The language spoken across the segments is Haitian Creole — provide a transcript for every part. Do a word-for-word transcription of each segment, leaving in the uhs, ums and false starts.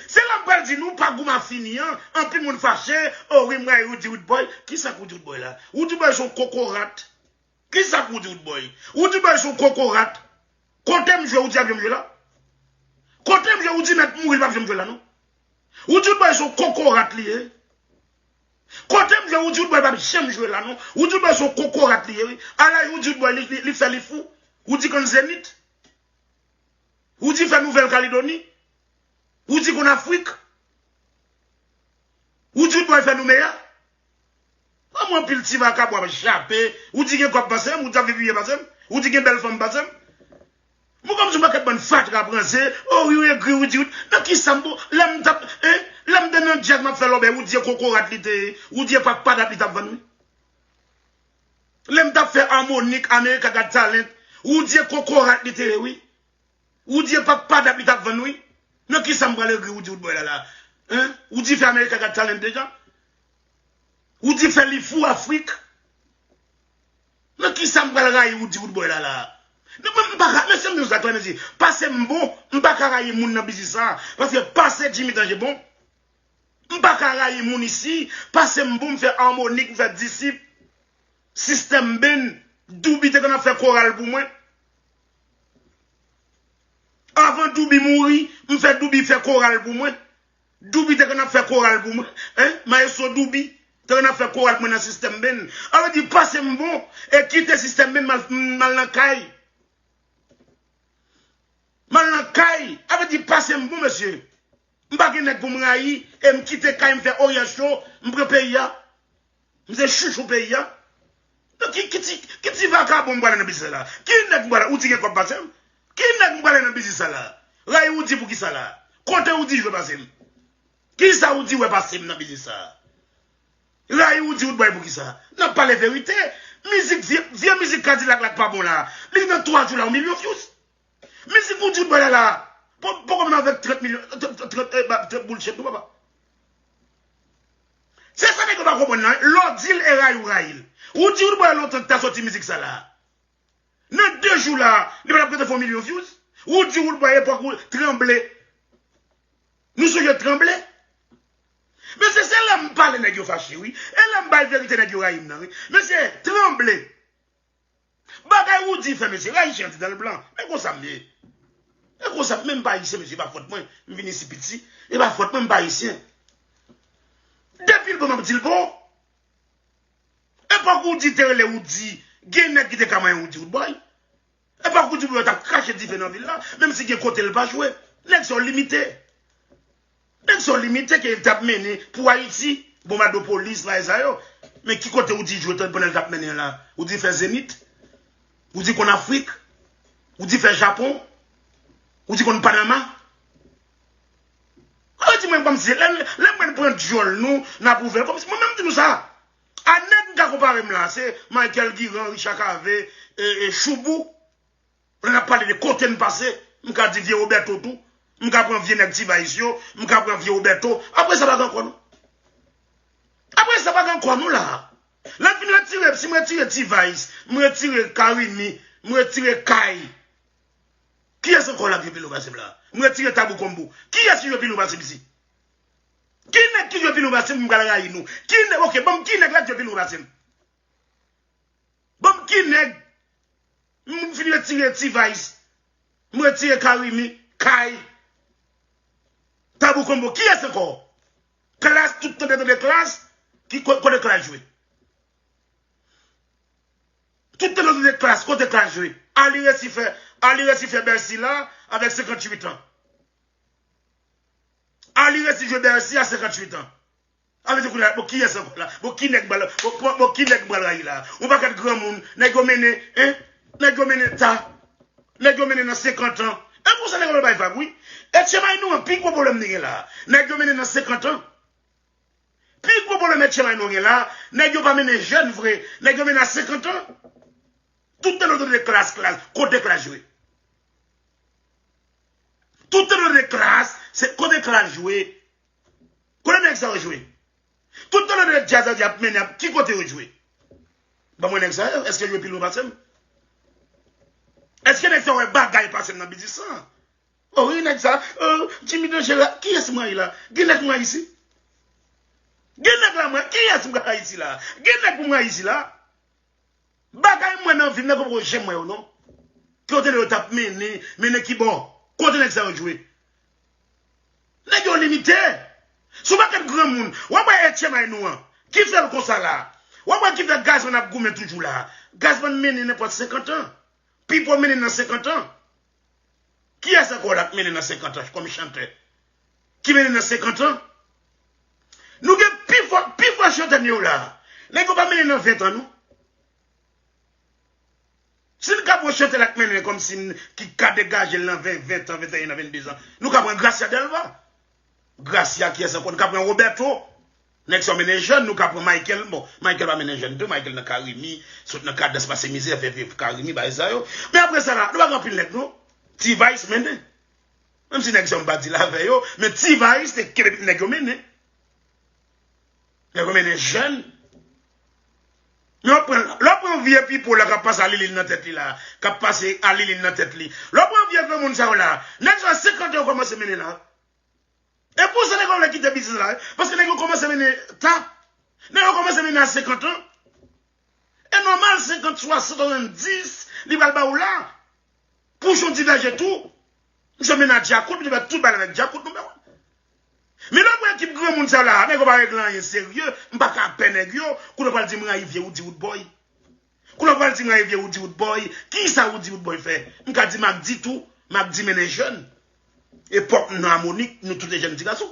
Se la m pral di nou, pa goumen fini an, anpil moun fache, o wi, m rayi Roody Roodboy. Kisa k Roody Roodboy la? Roody Roodboy se yon kokorat. Kisa k Roody Roodboy? Roody Roodboy se yon kokorat. Kote m jwe, Roody ap janm jwe la? Kote m jwe, Roody mèt mouri, li p ap janm jwe la, non. Roody Roodboy se yon kokorat li ye. Kote m jwe, Roody Roodboy p ap janm jwe la, non. Roody Roodboy se yon kokorat li ye, wi. A laj Roody Roodboy, li, li, li fè li fou. Roody konn Zenith. Roody fè Nouvèl Kaledoni. Roody konn Afrik. Roody Roodboy fè Noumeya. Ban mwen anpil ti vakabon ap jape. Roody gen kòb pase m, Roody ap viv byen pase m. Roody gen bèl fanm pase m. Mwen kòmsi yon pakèt bann fatra pranse. O wi, wi, egri, Roody, Roody. Nan kisa m bon? Lè m t ap, hein? Lè m te nan djaz, m ap fè lòbèy, Roody e kokorat li te ye. Roody e pa, pa dat li t ap vann, wi. Lè m t ap fè Harmonik, America Got Talent, Roody e kokorat li te ye, wi. Roody e pa, pa dat li t ap vann, wi. Nan kisa m pral egri Roody Roodboy la la? Hein? Roody fè America Got Talent deja? Roody fè li fou Afrik? Nan kisa m pral rayi Roody Roodboy la la? Non, mwen, m pa ka, mesye, m di nou sa klè, mesye. Pase m bon, m pa ka rayi moun nan biznis sa. Paske pase Jimmy Danje bon. M pa ka rayi moun isi. Pase m bon, m fè Harmonik, m fè Disip, Sistèm Ben, Douby te konn ap fè koral pou mwen. Avan Douby mouri, m fè Douby fè koral pou mwen. Douby te konn ap fè koral pou mwen. Hein? Maestro Douby te konn ap fè koral pou mwen nan Sistèm Ben. Sa vle di, pase m bon, e kite Sistèm Ben, m al, m al nan kay. M al nan kay. Sa vle di, pase m bon, mesye. M pa gen nèg pou m rayi, e m kite kay, m fè Oryan Show, m pran peyi a. M se chouchou peyi a. Donk, ki, ki ti, ki ti vakabon m pral nan biznis la? Ki nèg m pral, Roody gen kòb pase m? Ki nèg m pral nan biznis sa la? Rayi Roody pou kisa la? Kote Roody jwe pase m? Kisa Roody wè pase m nan biznis sa? Rayi Roody Roodboy pou kisa? N ap pale verite. Mizik, vye, vye mizik Kadilak la k pa bon la. Li nan twa jou la, yon milyon views. Mizik Roody Roodboy la la. Po-, poko menm avèk trant milyon, trant, trant, eh, ba, trant bullshit, non, papa. Se sa nèg yo pa konprann nan. Lè w di l e rayi w rayi l. Roody Roodboy lontan ki ta soti mizik sa la. Nan de jou la, li pa t ap gentan fè yon milyon views. Roody Roodboy epòk ou tranble. Nou sonje tranble? Mesye, se lè m pale nèg yo fache, wi. E lè m bay verite nèg yo rayi m nan, wi. Mesye, tranble. Bagay Roody fè, mesye, ayisyen an te dan l blan. Men konsa m ye. E konsa, men m pa ayisyen, mesye, e pa fòt mwen. M vin isi piti. E pa fòt mwen, m pa ayisyen. Depi l bon, m ap di l bon. Epòk Roody te rele Roody, gen nèg ki te ka manyen Roody Roodboy. Epòk Roody Roodboy t ap krache dife nan vil la, menm si gen kote l pa jwe. Nèg sa yo limite. Nèg sa yo limite ke l t ap mennen pou Ayiti, Bonbadopolis, bagay sa yo. Men ki kote Roody jwe pandan l t ap mennen la? Roody fè Zenith? Roody konn Afrik? Roody fè Japon? Roody konn Panama? Sa vle di mwen kòmsi, lè, lè mwen pran djòl nou, n ap ouvè l kòmsi, mwen menm di nou sa. A nèg m ka konpare m la, se Michael Guiran, Richard Cavé, e, e Choubou. Lè n ap pale de kote n pase, m ka di vye Roberto tou. M ka pran vye nèg T-Vice yo, m ka pran vye Roberto. Apre sa pa gen ankò non. Apre sa pa gen ankò non la. Lè m fin retire, si m retire T-Vice, m retire Carimi, m retire Kay. Kiyès ankò la k jwe pi lou pase m la? M retire Tabou Combo. Kiyès ki jwe pi lou pase m isi? Ki nèg ki jwe pi lou pase m, m pral rayi nou? Ki nèg, oke, ban m ki nèg la k jwe pi lou pase m? Ban m ki nèg? M fin retire T-Vice. M retire Carimi, Kay, Tabou Combo. Kiyès ankò? Klass, tout tande tande Klass. Ki ko-, kote Klass jwe? Tout tande tande Klass, kote Klass jwe? Ali resi fè, Ali resi fè Bercy la avèk senkanntuit an. Ali resi jwe Bercy a senkanntuit an. Sa vle di kounye a, bon, kiyès ankò la? Bon, ki nèg m pral, bon, bon, bon, ki nèg m pral rayi la? Yon pakèt granmoun, nèg yo mennen, hein? Nèg yo mennen ta. Nèg yo mennen nan senkant an. E konsa nèg yo pral bay vag, wi. Etche Maynooran, pi gwo pwoblèm li gen la. Nèg yo mennen nan senkant an. Pi gwo pwoblèm Etche Maynooran gen la, nèg yo pa mennen jèn vre. Nèg yo mennen a senkant an. Tout tande yo tande Klass, Klass. Kote Klass jwe? Tout tande yo tande Klass, se kote Klass jwe? Kote nèg sa yo jwe? Tout tande yo tande djaz la di ap mennen, ap, ki kote yo jwe? Ban mwen nèg sa yo, èske yo jwe pi lwen pase m? Èske nèg sa yo wè bagay pase m nan biznis lan? Oh, wi, nèg sa, oh, Jimmy Dangereux, kiyès m rayi la? Gen nèg m rayi isi? Gen nèg la mwen, kiyès m rayi isi la? Gen nèg pou m rayi isi la? Bagay mwen nan vi m, nèg yo poko janm wè yo non. Kote yo t ap mennen, mennen ki bò? Kote nèg sa yo jwe? Nèg yo limite. Sou pakèt granmoun, w ap wè H M I nou an. Ki fè l konsa la? W ap wè ki fè Gazman ap goumen toujou la? Gazman mennen nenpòt senkant an. Pipo mennen nan senkant an. Kiyès ankò la k mennen nan senkant an kòm chantè? Ki mennen nan senkant an? Nou gen pi fò, pi fò chantè nou yo la. Nèg yo pa mennen nan ven an non. Si n ka pran chantè la k mennen kòmsi n, ki ka degaje l nan ven, ven an, venteyen an, venndezan, nou ka pran Gracia Delva. Gracia, kiyès ankò? Nou ka pran Roberto. Nèg sa yo mennen jèn, nou ka pran Michael. Bon, Michael pa mennen jèn tou, Michael nan Carimi, sot nan Kadans pase mizè, fè viv Carimi, bagay sa yo. Men apre sa la, nou pa gen anpil nèg non. T-Vice mennen. Menm si nèg sa yo m pa di l avè yo, men T-Vice te kenbe nèg yo mennen. Nèg yo mennen jèn. Men w ap pran, lè w pran vye pipo la k ap pase a Lilin nan tèt li la, k ap pase a Lilin nan tèt li. Lè w pran vye granmoun sa yo la, nèg sa senkant an yo kòmanse mennen la. E pou sa nèg yo vle kite biznis la, wi. Paske nèg yo kòmanse mennen ta. Nèg yo kòmanse mennen a senkant an. E nòmal, senkant, swasant, swasanndis, li pral ba w la. Pouchon Divèje tou. Misye mennen a Djakout, misye fè tout bagay avèk Djakout, nou mè. Men lè w pran ekip granmoun sa yo la, nèg yo pa regle anyen serye, m pa ka pè nèg yo, kounye w pral di m rayi vye Roody Roodboy. Kounye w pral di m rayi vye Roody Roodboy, kisa Roody Roodboy fè? M ka di Mack D tou, Mack D mennen jèn. Epòk m nan Amonik, nou tout te jèn ti gason.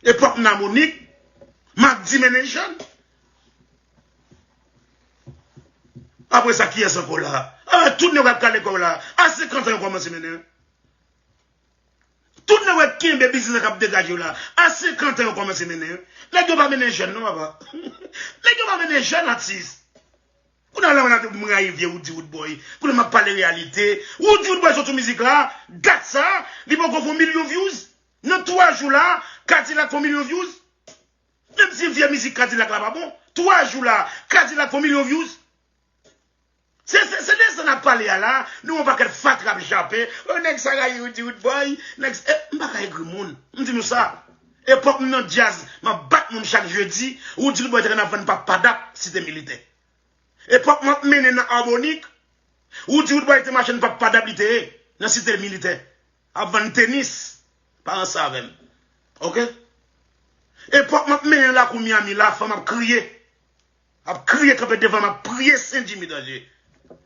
Epòk m nan Amonik, Mack D mennen jèn. Apre sa, kiyès ankò la? Ah, tout nèg ap kale kò yo la. A senkant an yo kòmanse mennen. Tout nèg yo kenbe biznis la k ap degaje yo la. A senkant an yo kòmanse mennen. Nèg yo pa mennen jèn non, papa. Nèg yo pa mennen jèn atis. Kounye a la, mwen ap di m rayi vye Roody Roodboy. Kounye a m ap pale reyalite. Roody Roodboy sot sou mizik la, dat sa, li poko fè yon milyon views. Nan twa jou la, Kadilak fè yon milyon views. Menm si vye mizik Kadilak la pa bon, twa jou la, Kadilak fè yon milyon views. Se, se, se de sa n ap pale a la, nou yon pakèt fatra ap jape. O, nèg sa rayi Roody Roodboy, nèg sa, e, m pa ka egri moun. M di nou sa. Epòk m nan djaz, m ap bat moun chak jedi, Roody Roodboy te konn ap vann pap padap, Site Militè. Epòk m ap mennen nan Amonik, Roody Roodboy te mache nan pap padap li te ye, nan Site Militè. Ap vann tenis, pa ranse avè m. Oke? Epòk m ap mennen lakou Miami la, fanm ap kriye. Ap kriye kanpe devan m, ap priye Sen Jimmy Danje.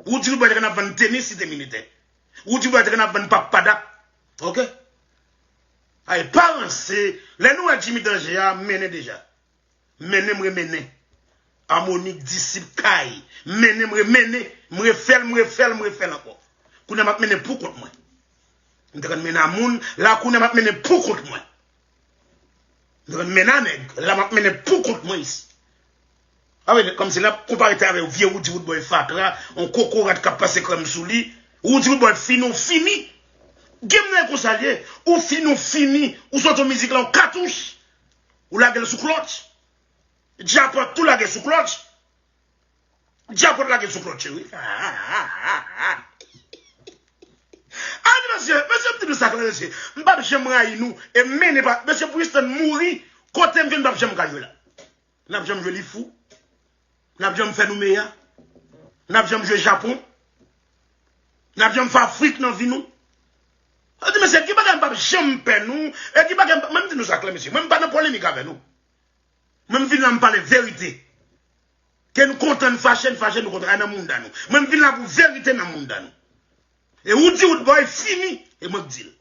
Roody Roodboy te konn ap vann tenis Site Militè. Roody Roodboy te konn ap vann pap padap. Oke? Ay, pa ranse, lè nou wè Jimmy Danje a, mennen deja. Mennen m remennen. Amonik, Disip, Kay. Mennen m remennen. M refè l, m refè l, m refè l ankò. Kounye a m ap mennen pou kont mwen. M te konn mennen a moun, la kounye a m ap mennen pou kont mwen. M te konn mennen a nèg, la m ap mennen pou kont mwen isi. A vle di, kòmsi l ap konpare tèt avèk vye Roody Roodboy fatra, yon kokorat k ap pase krèm sou li. Roody Roodboy fini, ou fini. Game nan e konsa l ye. Ou fini, ou fini. Ou sòti yon mizik la, yon katouch. Ou lage l sou klòtch. Djapòt tou lage sou klòtch. Djapòt lage sou klòtch, wi. A di mesye, mesye, m di nou sa klè, mesye. M p ap janm rayi nou. E mennen pa, mesye, pou Houston mouri, kote m vin, m p ap janm ka jwe la. N ap janm jwe li fou. N ap janm fè nou meya. N ap janm jwe Japon. N ap janm fè Afrik nan vi nou. A di mesye, ki bagay m p ap janm pè nou, e ki bagay m p ap, mwen m di nou sa klè, mesye. Mwen m pa nan polemik avè nou. Mwen m vin la m pale verite. Ke n kontan, n fache, n fache, nou kontan. Ay nan mounda nou. Mwen m vin la pou verite nan mounda nou. E Roody Roodboy fini. E mwen k di l.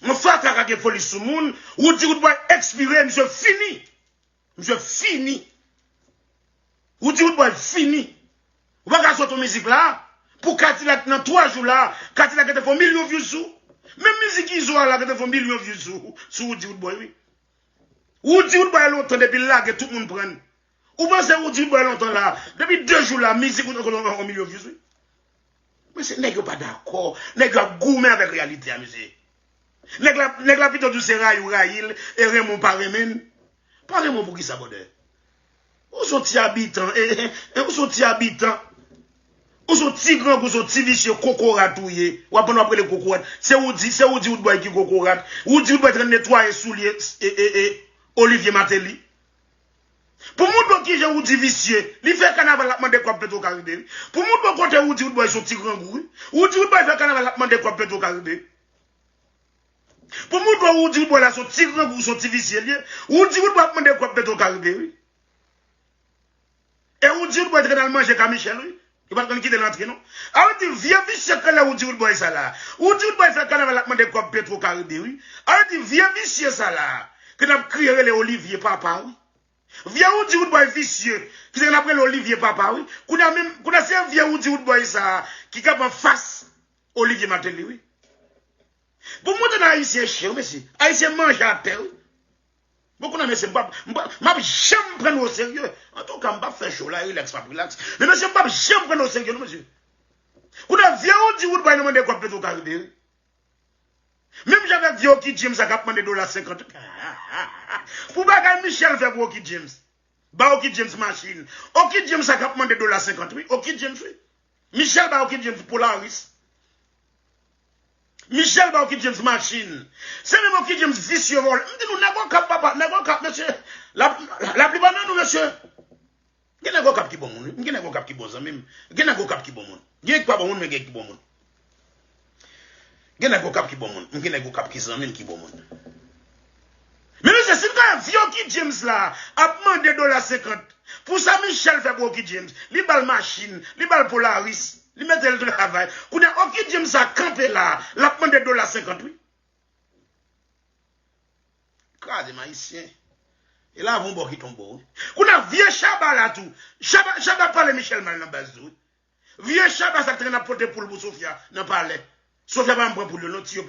Yon fatra ka gen foli sou moun. Roody Roodboy ekspire, misye fini. Misye fini. Roody Roodboy fini. Ou pa ka sot yon mizik la, pou Kadilak nan twa jou la, Kadilak gentan fè yon milyon views sou. Menm mizik Izo a la gentan fè yon milyon views sou, sou Roody Roodboy, wi. Roody Roodboy lontan depi l lage, tout moun pran l. Ou panse Roody Roodboy lontan la, depi de jou la, mizik ou ankò yon milyon views, wi. Mesye, nèg yo pa dakò. Nèg yo ap goumen avèk reyalite a, mesye. Nèg la, nèg la pito di w se rayi w rayi l, e renmen w pa renmen l. Pa renmen w pou kisa, brother? Ou se yon ti abitan, e, e, e, ou se yon ti abitan. Ou se yon ti grangou, ou se yon ti visye, kokorat ou ye. W ap pran w ap rele kokorat. Se Roody, se Roody Roodboy ki kokorat. Roody Roodboy t ap netwaye soulye e, e, e, Olivier Martelly. Pou montre w kijan Roody visye, li fè kanaval l ap mande kòb Petro Caribe, wi. Pou montre w kote Roody Roodboy se yon ti grangou, wi. Roody Roodboy fè kanaval l ap mande kòb Petro Caribe. Pou montre w Roody Roodboy la se yon ti grangou, se yon ti visye li ye. Roody Roodboy ap mande kòb Petro Caribe, wi. E Roody Roodboy te konn al manje ka Michel, wi. Li pa t konn kite l antre, non. A vle di, vye visye k rele Roody Roodboy sa la. Roody Roodboy fè kanaval ap mande kòb Petro Caribe, wi. A vle di, vye visye sa la, ke n ap kriye rele Olivier papa, wi. Vye Roody Roodboy visye, ki te konn ap rele Olivier papa, wi. Kounye a menm, kounye a se vye Roody Roodboy sa a, ki kanpe anfas Olivier Martelly, wi. Pou montre n Ayisyen chen, wi, mesye. Ayisyen manje atè, wi. Bon, kounye a, mesye, m p ap, m p ap, m ap janm pran nou oserye. Antouka, m p ap fè show la, rilaks, m ap rilaks. Men, mesye, m p ap janm pran nou oserye, non, mesye. Kounye a, vye Roody Roodboy nan mande kòb Petro Caribe, wi. Menm jan avèk vye Oky James sa k ap mande dola senkant, wi. Pou bagay Michel fè pou Oky James. Ba Oky James machin. Oky James sa k ap mande dola senkant, wi. Oky James, wi. Michel ba Oky James Polaris. Michel ba Oky James machin. Se menm Oky James visye vòlè. M di nou, nèg Okap, papa, nèg Okap, mesye. La, laplipa nan nou, mesye. Gen nèg Okap ki bon moun, wi. M gen nèg Okap ki bon zanmi m. Gen nèg Okap ki bon moun. Gen ki pa bon moun, men gen ki bon moun. Gen nèg Okap ki bon moun. M gen nèg Okap ki zanmi m ki bon moun. Men mesye, si n ka wè vye Oky James la ap mande dola senkant pou sa Michel fè pou Oky James, li ba l machin, li ba l Polaris, li mete l travay. Kounye a, Oky James sa kanpe la, l ap mande dola senkant, wi. Kraze m Ayisyen. E la, yon bò ki tonbe, wi. Kounye a, vye Shabba la tou. Shabba, Shabba pale Michel mal nan baz tou, wi. Vye Shabba sa k te konn ap pote poul pou Sofia nan palè. Sofia pa janm pran poul yo, non, ti yo.